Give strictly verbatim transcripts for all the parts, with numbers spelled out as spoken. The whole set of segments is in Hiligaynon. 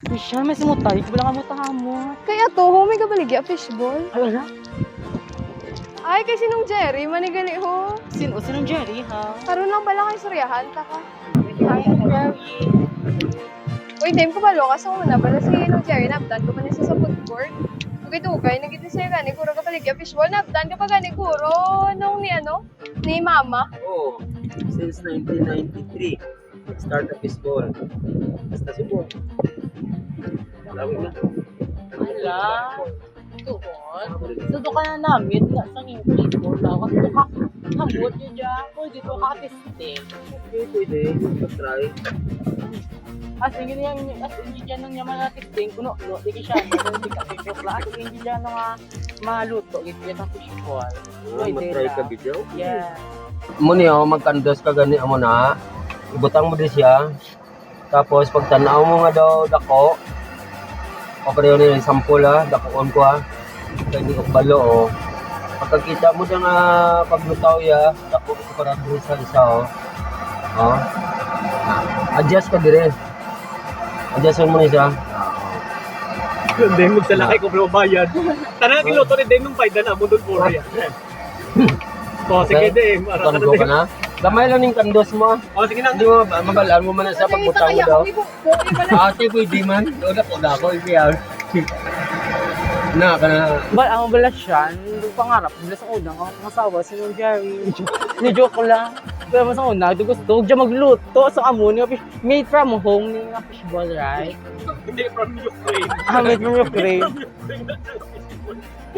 Michelle, may simutay ko, wala ka mo tahamot. Kay ato, ho, may kabaligya fishball. Ay, wala. Ay, kay sinong Jerry, manigali ho. Sino, sinong Jerry, ha? Karon lang bala kay suryahan ta ka. Ay, Jerry. Uy, Dame, kabalo ka sa una bala si Nong Jerry, nabtan ko pa ni sa, sa food court. Dugay-dugay, nagiti siya gani, kuro kabaligya fishball, nabtan ka pa gani, kuro, nung ni ano, ni Mama. Oo, since nineteen ninety-three, start of fishball. Basta Cebu. Lawig na. Hala. Tuhod. So, doon ka na namit na sa ngingkit mo. Tapos, doon ka, hamot yun dyan. Pwede ko ka testing. Okay, pwede. Mag-try. As in, yun yan, as in, yun yan, nung yaman na testing, kuno, no, di ka siya, di ka picture lang. As in, yun yan, nga, maluto, yun yan, ang fishball. Oh, pwede matry lang. Ka video? Yeah. Mo niyo, magkandos ka gani, amo na. Ibutang mo di siya. Tapos, pag tanaw mo nga daw dako, o pareho ni sample, ha, dakuon ko, ha. Kay di ko balo, oh. Pagkakita mo na nga paglutaw ya, dako ko para diri sa isa, oh. Oh. Adjust ka dire. Adjust mo ni siya. Hindi, magsalakay ko, bro, bayad. Tara, giluto ni Dame ng bayad na mo doon, Korea. Oh, sige, okay. Dame. Ara ka na, Dame. Gamay lang ning kandos mo, ah. Oh, sige na. Hindi mo ba, mabalaan mo man na sa pagbutang mo daw. Ate, pwede man. Doon ako, doon ako, hindi, ah. Na, ka na. Bal, ang bala siya, hindi pangarap, bala sa una, ang asawa, si Nong Jerry. Ni joke ko lang. Pero mas una, di gusto, huwag siya magluto sa amo niya, made from home, ni nga fishball, right? Hindi, from Ukraine. Ah, made from Ukraine.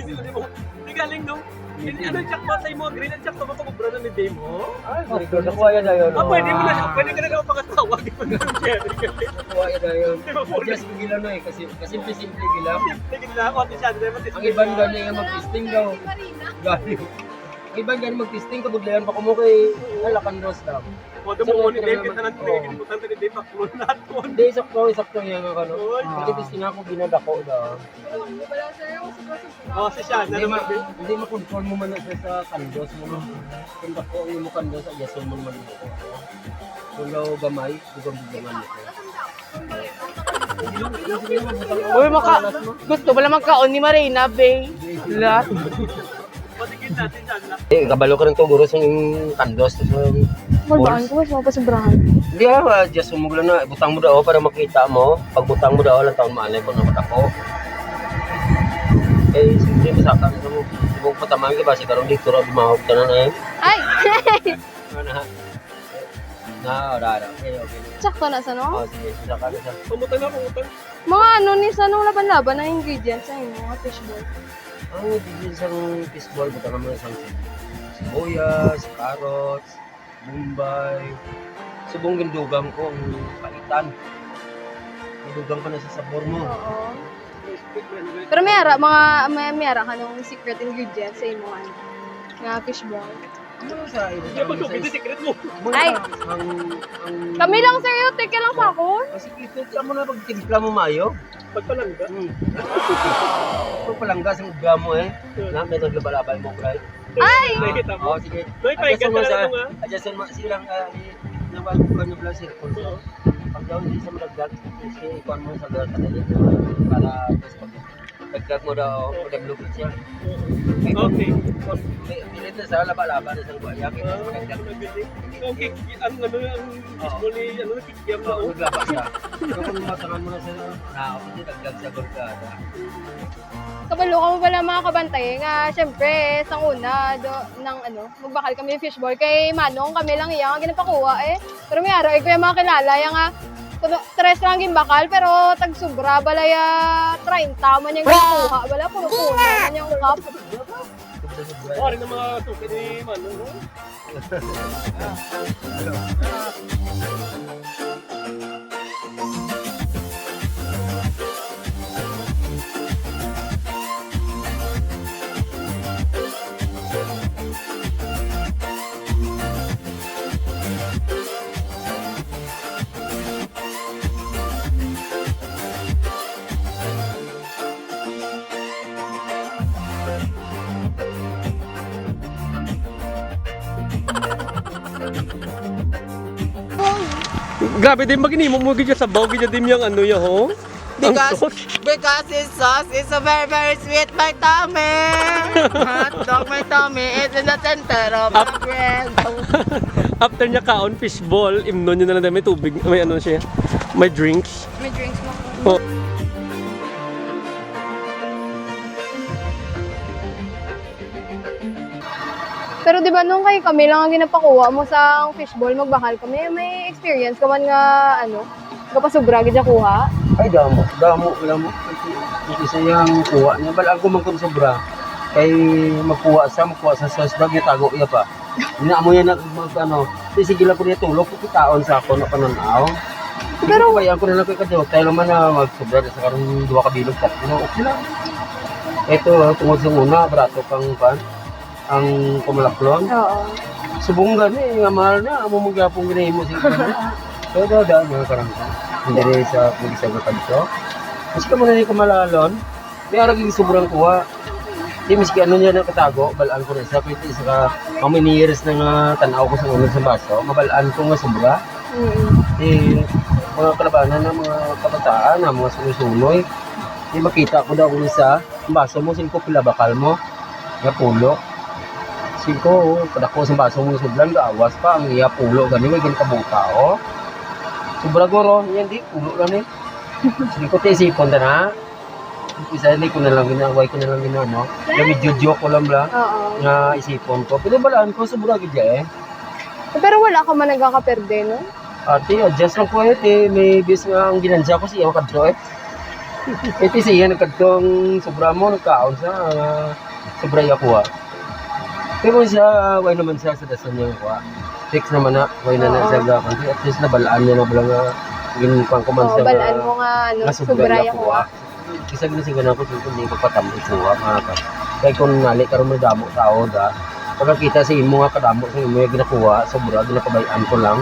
Hindi, hindi mo. Hindi galing, no? Hindi, ano, jackpot sa imo, green and jackpot, makakubra na ni Dame, oh. Ah, very good. Nakuha yan na yun, ah, oh. Pwede mo na siya, pwede ka na lang pakatawag. Nakuha yan na yun. Di ba, pwede? Just gila na eh, kasi, kasi simple-simple gila. Simple gila, oh, ate siya, di ba? Ang iban gani nga mag-testing daw. Gani. Ang iban gani mag-testing, kabudlayan pa ko mo kay, wala kang dos daw. O, damo mo ni Dave, kita lang, oh, pinagkalimutan ka ni Dave, baklon naton. Hindi, sakto, sakto niya nga, ano. Oy. Ah. Kasi testing ako, ginadako daw. Oh, si Shana naman, ma-, Dave. Hindi, makontrol mo man na siya sa kandos mo, no? Kung dako yung mo kandos, adjuston mo naman mo. Kung daw gamay, dugang-dugangan mo siya. Uy, maka-, gusto pala magkaon ni Marina, be. La. Eh, kabalo ka rin to, guro, sa yung kandos, sa Malbaan balls. Ko, mas mapasobrahan. Hindi, ah, ah, just mo lang na, butang mo daw para makita mo. Pag butang mo daw, lang taon maalay ko na matako. Eh, simple mo sa akin, mo, mo patamaan ka ba? Siguro dito, raw, dumahog ka na na eh. Ay! Ano na? Na, ora, ora. Okay, okay. Sakto na sa, no? Oh, sige, isa ka na sa. Pamutang na, pamutang. Mga ano ni sa nung laban-laban ang ingredients sa inyo, mga fishball? Ang ingredients sang fishball, butangan mo sang sib-, sibuyas, carrots, bombay. Subong gindugang ko ang paitan. Gindugang ko na sa sabor mo. Oo. Pero may ara, mga, may, may ara ka nung secret ingredients sa imo, ano, nga fishball? Ano sa imo? Di ba, so, secret mo? Ay. Ang, ang kami lang, sir, yung take lang sa ako. Kasi ito, amo na pagtimpla mo mayo. Pagpalangga. Hmm. Pagpalangga sa uga mo, eh. Hmm. Na, may naglabal-abal mo, right? Ay! Ah, nakita mo? Oh, sige. May paikat ka lang, ah. Adjustan mo, sige lang, ah, i-, nawag ko ano lang, sir. Oo. Pag daw hindi sa madagdag, sige, ikuha mo sa gata na dito. Para mas pag-, dagdag mo daw, pag-upload siya. Oo. Okay. Pi-, pilit na sa laba-laba na sa luwa. Yan, kaya mas madagdag. Ah, okay. Ang ano, ang, oo, usually, ano, nakikiam na, oh. Naglaba siya. Pero kung matangan mo na siya, ah, okay, dagdag siya, barkada. Kabalo ka mo pala, mga kabantay, nga, syempre, sang una, do, nang, ano, magbakal kami fishball. Kay Manong, kami lang iya nga ginapakuha, eh. Pero may araw, eh, kuya, mga kilala, iya nga, kuno, tres lang ginbakal, pero tag sobra, bala, ya, treinta man yang ginakuha, bala, puro puno man yang cup. Oh, rin ang mga suki ni Manong, no? Grabe din, maginimo mo gid sa baw, gid din yang ano ya, ho? Because, because this sauce is so very, very sweet, my tummy. Hot dog, my tummy is in the center of the bread. After niya kaon, fishball, imnon niya na lang dahil may tubig, may ano siya, may drinks. May drinks mo. Oh. Pero di ba nung kay kami lang ang ginapakuha mo sa fishball, magbakal kami, may experience ka man nga, ano, kapasubra gid sa kuha? Ay, damo, damo, damo. Kasi, kasi siya ang kuha niya. Balaan ko man kung sobra. Kay magkuha sa, magkuha sa sauce bag, itago iya pa. Ina mo yan na, mag, ano, di sige lang ko niya tulog, kung kitaon sa ako na pananaw. Pero pero bayan ko na lang kay kadyo, tayo naman na magsobra sa karong duha ka bilog, tatlo, okay lang. Ito, tungod sa una, barato kang, kan, ang kumalaklon. Oo. Subong gani, nga mahal na, amo mo gyapon ginahimo sa iba. Pero daan nga karang ka. Hindi rin sa pag-isa nga kadto. Mas ka mo na yung kamalalon, may arag yung sobrang kuha. Di, miski ano niya nakatago, balaan ko na isa. Pwede isa ka, how many years na nga tanaw ko sa unod sa baso, mabalaan ko nga sobra. Mm. Di, mga kalabanan na mga kabataan, na mga sunoy-sunoy. Di, makita ko daw kung isa, ang baso mo, singko pila bakal mo. Nga pulo. Singko, oh, kadako sa baso mo, sudlan, gaawas pa, ang iya pulo, gani, may gankabuta, oh. Sobra guro, yan di, pulo gani. Singko, ti, isipon ta na. Isa, hindi ko na lang gina-, why ko na lang gina-, no? Yung medyo joke ko lang bla, Oo. nga isipon ko. Pero balaan ko, sobra gid eh. Pero wala ka man nagkakaperde, no? Ate, adjust lang ko eh. Te, may bis nga ang ginansya ko sa iya kadto eh. Ito sa iya nagkadto ang sobra mo, nagkaon sa, ah, sobra iya kuha. Pero siya, ah, why naman siya sa dasan niya kuha? Fix naman na, why na na Oo. siya gakon? At least nabalaan niya na bala nga, ginkuhan ko man Oo, siya balaan nga, mo nga, ano, nga sobra sobra iya iya kuha. kuha. Isa gid na sa ganang ko, siyempre, hindi magpatambay sa mga ka. Kay kung nali karon may damo tao da, pagkakita sa imo nga kadamo sa imo yung ginakuha, sobra, ginapabayaan ko lang.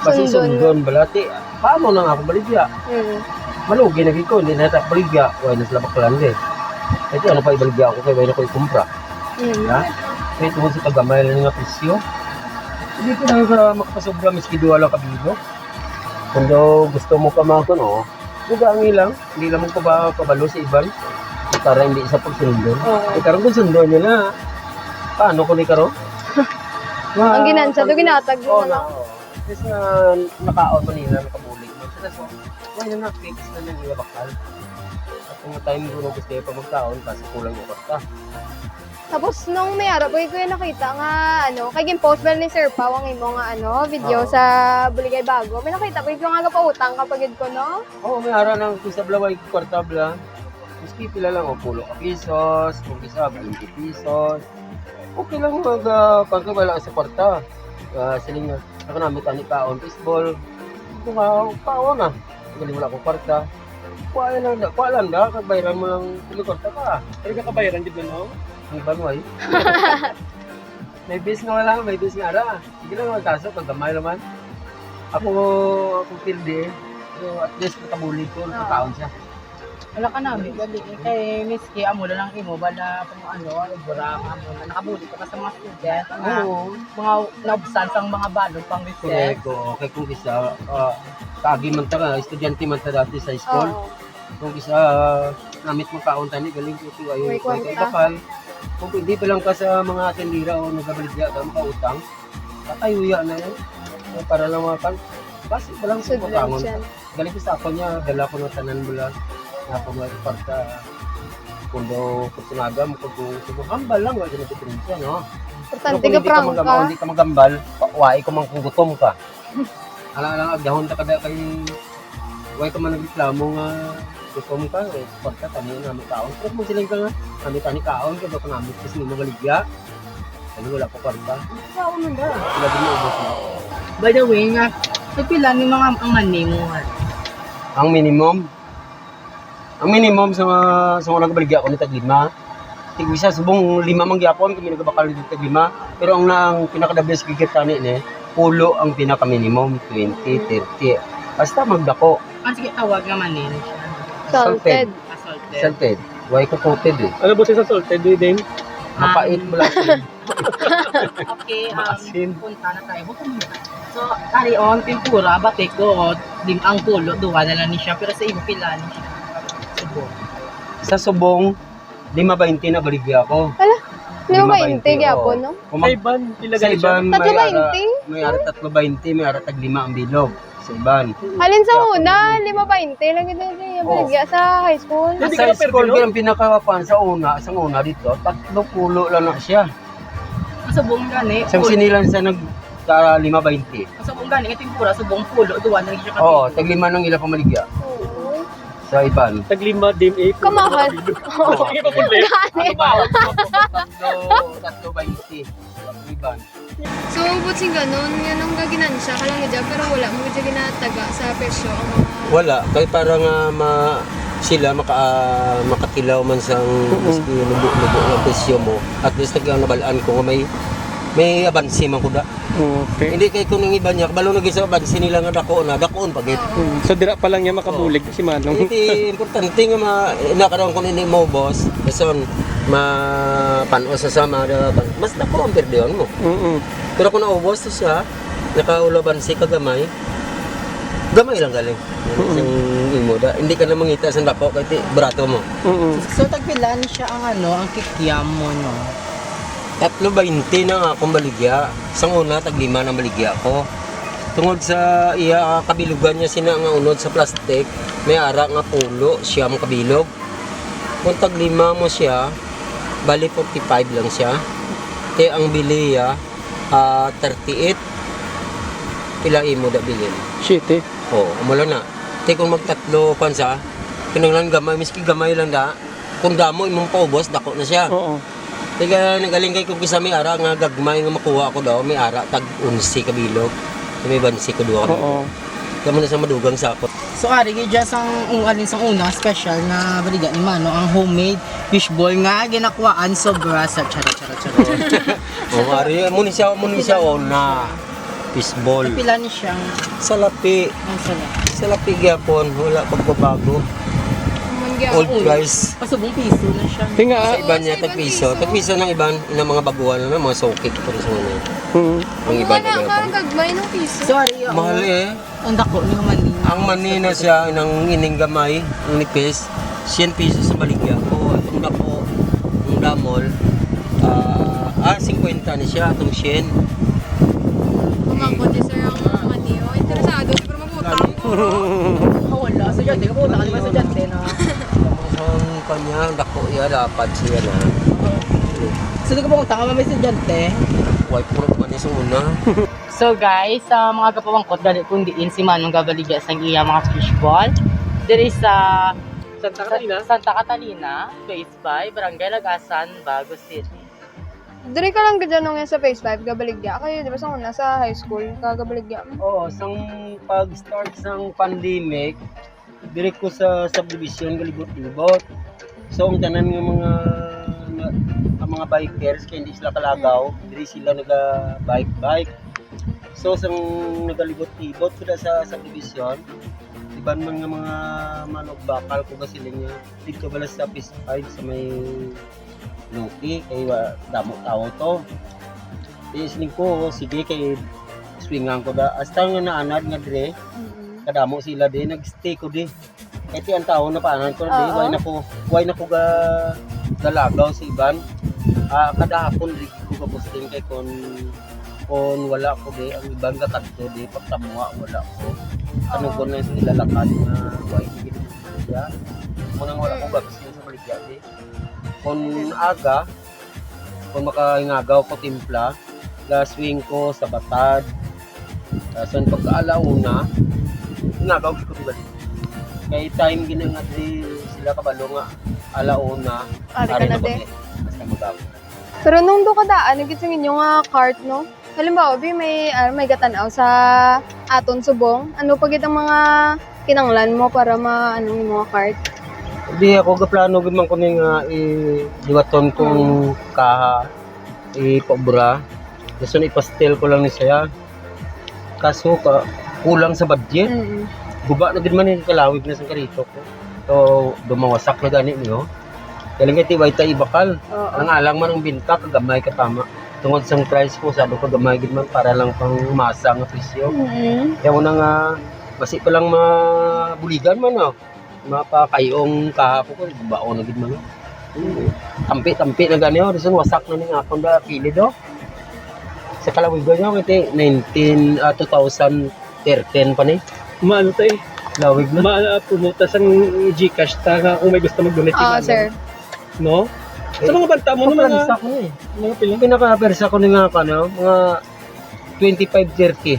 Basi Sundon. sundon, balati, paano nang ako baligya? Mm. Malugi na gid ko, hindi na ta baligya. Why na sila baklan di? Ito, ano pa ibaligya ako kay why na ko ikumpra? Mm. Ha? Kaya tungod sa paggamay lang nga presyo, hindi ko na ka makapasobra, miski duha lang ka bilog. Kung daw gusto mo pa man kuno, dugangi lang. Hindi lang mo pa kabalo sa iban. Para hindi sa pagsundon. Oo. Eh, karon kung sundon niya na, paano ko ni karon? Ang ginansya, do ginatag mo Oo, na lang. Oo. Kasi nga, nakaon man nila, nakabulig man sila. So, why na na-fix na nang iya bakal? At kung time ko gusto niya pa magkaon, kasi kulang yung kwarta. Tapos, nung may ara po, ko yung nakita nga, ano, kay gin-post ba ni Sir Pao ang imo nga, ano, video Oo. sa Buligay Bago? May nakita po yung nga gapautang ka pa gid ko, no? Oo, may ara nang kung sa blaway kwarta bla. Miski pila lang, o, pulo ka pisos, kung isa, twenty pisos. Okay lang mag, ah, pagkabala sa kwarta. Ah, siling nga, ako namin tani kaon, baseball. Kung ako, kaon na. Galing wala akong kwarta. Kuha lang da, kuha lang da, kag bayaran mo lang kung may kwarta ka. Pero kakabayaran gid na, no? Ang banway. May bis nga wala, may bis nga ara. Sige lang, magkaso, pag gamay naman. Ako, ako pildi, pero at least nakabulig ko, Oo. nakakaon siya. Wala ka namin, gali. Kay miski amo na lang imo, bala kung ano, ano, bura, amo na. Nakabulig ka pa sa mga student, mga, Oo. mga naubsan sang mga balon pang recess. Correct, oo. Kay kung isa, ah, kaagi man ta nga, estudyante man ta dati sa school. Oo. Kung isa, namit mo kaon tani, galing ko ito, ay, May ay, kwarta. Bakal. Kung pwede pa lang ka sa mga tindera o nagabaligya, ka makautang, patay uya na yun. Para lang mga kan, basi pa lang sa Sudlan utangon. siya. Galing ko sa ako niya, dala ko ng tanan mo lang. Nga ako nga, pagka, kung daw, kung sinaga mo, kung gusto mo, hambal lang, wala na diferensya, no? Importante Pero kung ka hindi ka prangka. magam-, hindi ka magambal, pa-, wai ko man kung gutom ka. Alang-alang, agdahon ta kada kay, wai ka man nagreklamo nga, gutom ka, eh, pagka, tani na, may kaon. Pero kung siling ka nga, kami tani kaon, kaya daw ka namin, kasi hindi magaligya. Ano, wala pa kwarta? Sa unang da. Sila din yung ubos mo. By the way, nga, sa pila ni mga ang mani mo, ha? Ang minimum? Ang minimum sa, sa mga nagabaligya ko ni taglima. Tig isa, subong lima man gyapon, kami nagabakal ni taglima. Pero ang, ang pinaka-the best gigit tani ni, pulo ang pinaka-minimum, twenty, thirty. Basta magdako. Ang sige tawag nga mani ni siya. Salted. Salted. Ah, salted. Salted. Why ko coated eh? Ano ba siya sa salted, Dwayne? Mapait Um, mo lang. Okay, um, Maasim. punta na tayo. Bukod muna. So, ari on, tempura, batik ko, dim-, ang pulo, duwa na lang ni siya, pero sa imo, pila ni siya? Sa subong, lima baynte na baligya ko. Hala, lima baynte gyapon, no? Sa iban, pila gani siya? Tatlo baynte? May ara tatlo baynte, may ara tag lima ang bilog. Sa iban. Halin sa una, lima baynte lang gid ang baligya sa high school. Sa high school, pero ang pinakakuan sa una, sa una dito, tatlo pulo lang na siya. Subong gani. Sa sinilang sa nag ka lima baynte. Subong gani, ito yung pura, subong pulo, duwa na siya. Oo, tag lima nang ila pamaligya. Oo. Sa iban. Tag lima, dim, eh. Kamahal. Oo. Gani. Tatlo, tatlo baynte. Iban. So, but sing ganon, nga nang gaginansya ka lang dyan, pero wala mo dyan ginataga sa presyo ang mga Wala, kay para nga ma-, sila maka-, ah, makatilaw man sang maski lubo-lubo nga presyo mo, at least nagkanabalaan ko nga may, may abansi man ko da. Okay. Hindi kay kung ang iba niya, kabalo na gid sa abansi nila nga dako na, dakoon pa gid. Mm. So, dira pa lang niya makabulig si Manong. Hindi, importante nga ma-, nakaroon ko nini mo, boss. Kasi mapanos sa sama, mas dako ang perdehon mo. Mm-mm. Pero kung naubos na siya, nakaulaban si kagamay, gamay lang galing. Mm-mm. Sing imo da, hindi ka na mangita sa dako kay ti-, barato mo. Mm-mm. So, tagpila ni siya ang ano, ang kikiam mo, no? Tatlo baynte na nga akong baligya. Sang una, taglima nang baligya ko. Tungod sa iya kabilugan niya sina nga unod sa plastic, may ara nga pulo, siyam kabilog. Kung taglima mo siya, bali forty-five lang siya. Kay ang bili, ah, ah, thirty-eight. Pila imo da bilin? Siyete. Oo, amo lang na. Kay kung magtatlo, kwan sa, kinahanglan gamay, miski gamay lang da. Kung damo imong paubos, dako na siya. Oo. Kaya nagaling kay kung kisa may ara nga gagmay nga makuha ako daw, may ara tag onse ka bilog. May bansi ko duha ka bilog. Oo. Kamo na sa madugang sa ako. So, ari, gid dyan sang, ang alin sang una, special na baligya ni Mano, ang homemade fishball nga ginakuhaan sobra sa charot, charot, charot. O, ari, mo ni siya, mo ni siya, oh, na fishball. Pila ni siya? Salapi. Ang salapi. Salapi gyapon, wala pagbabago. Old price. Pasubong piso na siya. Tinga. Sa iban niya, tagpiso. Tagpiso ng iban, ng mga baguhan, ano, mga sokit, pero sa mga. Hmm. Ang iban na gagmay ng piso. Sorry, oo. Mahal eh. Ang dako ning mani. Ang mani na siya, nang ining gamay, ang nipis, siyen piso sa baligya ko. Ang dako, ang damol, ah, ah, singkwenta ni siya, atong siyen. Kumangkot ni sir ang mani, oh. Interesado, siguro mag-utang. Ah, wala. Estudyante ka, utang ka naman, estudyante na. Ang kanya, ang dako iya, dapat siya na. So, di ka ba utang ka, may estudyante? Why, puro man yung una. So guys, sa mga kapamangkot, dali kung diin si Manong gabaligya sang iya mga fishball. Diri sa Santa Catalina? Santa Catalina, Phase five, Barangay Lagasan, Bago City. Diri ka lang gid, Manong, sa Phase five, gabaligya kayo, di ba, sa una, sa high school, ka gabaligya mo? Oo, sang pag-start sang pandemic, diri ko sa subdivision galibot-libot. So, ang tanan nga mga, nga, ang mga bikers, kay hindi sila kalagaw, diri sila naga-bike-bike. So, sang nagalibot-libot sila sa subdivision, iban man nga mga manok bakal ko ba sila nga, dito bala sa Phase five sa may Loki, kay wa-, damo tao to. Di siling ko, "O, sige, kay swingan ko da." Hasta nga naanad nga dire, kadamo sila di, nag-stay ko di. Kay ti ang tao na paanan ko na di, why na ko, why na ko ga-, galagaw sa iban? Ah, kada hapon di ko ga-posting kay kon, kon wala ko di, ang iban ga kadto di, pagtamuha wala ko. Ano ko na yung ilalakad nga, why di ko siya? Munang wala ko ga-posting sa baligya di. Kon aga, kon makahingagaw ko timpla, ga-swing ko sa Batad. Ah, so, pagka ala una, hingagaw ko balik. Kay time gina nga di sila kabalo nga ala una, ari ka na di. Basta mag-abot. Pero nung do ka daan, nagit sa inyo nga cart, no? Halimbawa, bi, may, ah, may gatan-aw sa aton subong. Ano pa gid ang mga kinanglan mo para ma-, ano, yung mga cart? Di ako gaplano gid man ko ni nga i-, liwaton kong kaha, ipaubra. Gusto na ipastel ko lang ni siya. Kaso ka, kulang sa budget. Mm-mm. Guba na gid man yung kalawig na sa karito ko. So, dumawasak na gani niyo. Kaya lang iti, way ta ibakal. Oo. Ang alang man ang binta, kagamay ka tama. Tungod sang price ko, sabi ko, gamay gid man para lang pang masa nga presyo. Mm-hmm. Kaya mo na nga, basi pa lang mabuligan man, oh. Mapakayong kahapon ko, baon na gid man. Tampi-tampi na gani, oh. Reason, wasak na ning akon ba, kilid, oh. Sa kalawigan niyo, kay nineteen, ah, two thousand thirteen pa ni. Maano to eh? Lawig na. Ma-, promote sang GCash ta nga kung may gusto mag-donate, Oo, ano, sir. No? Eh, sa mga bata mo, no, mga, Pagkaisa ko na eh. Mga pila? Pinakapersa ko ni nga, ano, mga twenty-five, thirty.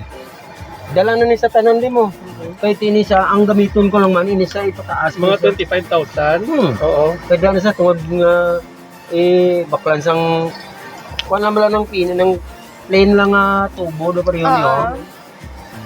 Dala na ni sa tanan di mo. Kahit ini sa, ang gamiton ko lang man, ini sa ipataas ko Mga sa twenty-five thousand? Hmm. Oo. Kaya na sa tungod nga, eh, baklan sang, kuha naman lang ng pin-, ng plain lang nga tubo do, pareho niyo. Oo.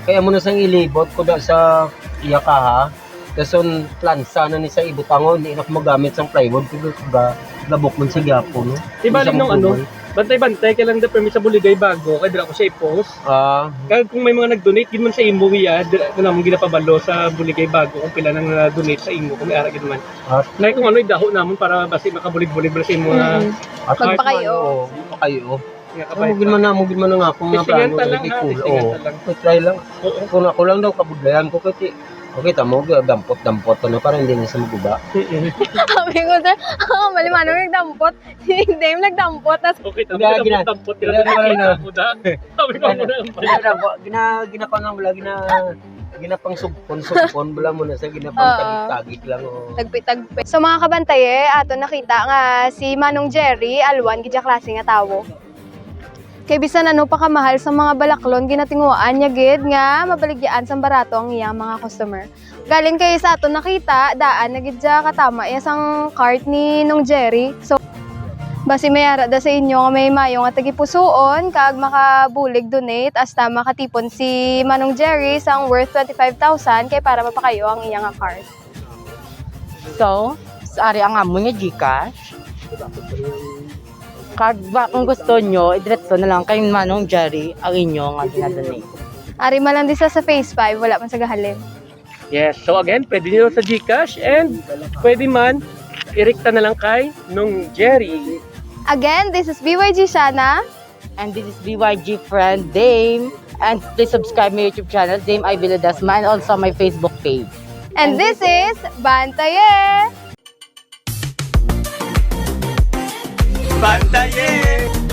Kaya mo na sang ilibot ko da sa iya kaha. Dason, plansa na ni sa ibutangon, di na ko magamit sang plywood, kay ga-, gabok man sa gyapon, no? Di bali Sa nung ano, Mugulay. Bantay-bantay ka lang da permi sa Buligay Bago, kay dira ko siya i-post. Ah. Kag kung may mga nag-donate, gid man sa imo iya, dira ko namon ginapabalo sa Buligay Bago kung pila nang na-donate sa imo, kung may ara gid man. At Nay, kung ano, idaho namon para basi makabulig-bulig man sa imo nga Mm. At Pagpakayo. Pagpakayo. Nga Amo kabay gid pa. man na, amo gid man nga akong nga Testingan plano, ta lang, ha? Testingan Oo. ta lang. Try lang. Oo. Kung ako lang daw, kabudlayan ko, kay ti-, okay, tamo, dampot-dampot pa na, para hindi na siya maguba. Mm-mm. Sabi ko, sir, "Ah, mali man, nagdampot." Hindi, nagdampot. Tas Okay, tamo, Hindi, gina-, dampot-dampot, gina-, gina-, gina-, gina-, gina-, Sabi ko, gina-, "Ano na yung pala?" gina-, gina-, gina-, gina-, gina-, ginapangsugpon-sugpon, bala mo na sa Oo. ginapangtagit-tagit lang, oh. Tagpi-tagpi. So, mga kabantaye, ato nakita nga si Manong Jerry, alwan gid siya klase nga tawo. Kay bisan ano pa kamahal sa mga balaklon, ginatinguhaan niya gid nga mabaligyan sang barato ang iyang mga customer. Galing kay sa aton nakita, daan na gid siya katama iya sang cart ni Nong Jerry. So, basi may ara da sa inyo nga may mayo nga tagipusoon kag makabulig, donate, hasta makatipon si Manong Jerry sang worth twenty-five thousand kay para mapakayo ang iya nga cart. So, sa ari ang amon nga GCash. Kag ba, kung gusto nyo, idiretso na lang kay Manong Jerry ang inyo nga ginadonate. Ari man lang di sa, sa Phase five, wala man sa gahalin. Yes. So again, pwede nyo sa GCash and pwede man, irikta na lang kay Nong Jerry. Again, this is B Y G Shana. And this is B Y G friend Dame. And please subscribe my YouTube channel, Dame Ivy Ledesma, and also my Facebook page. And And this this is Bantaye! Bantaye!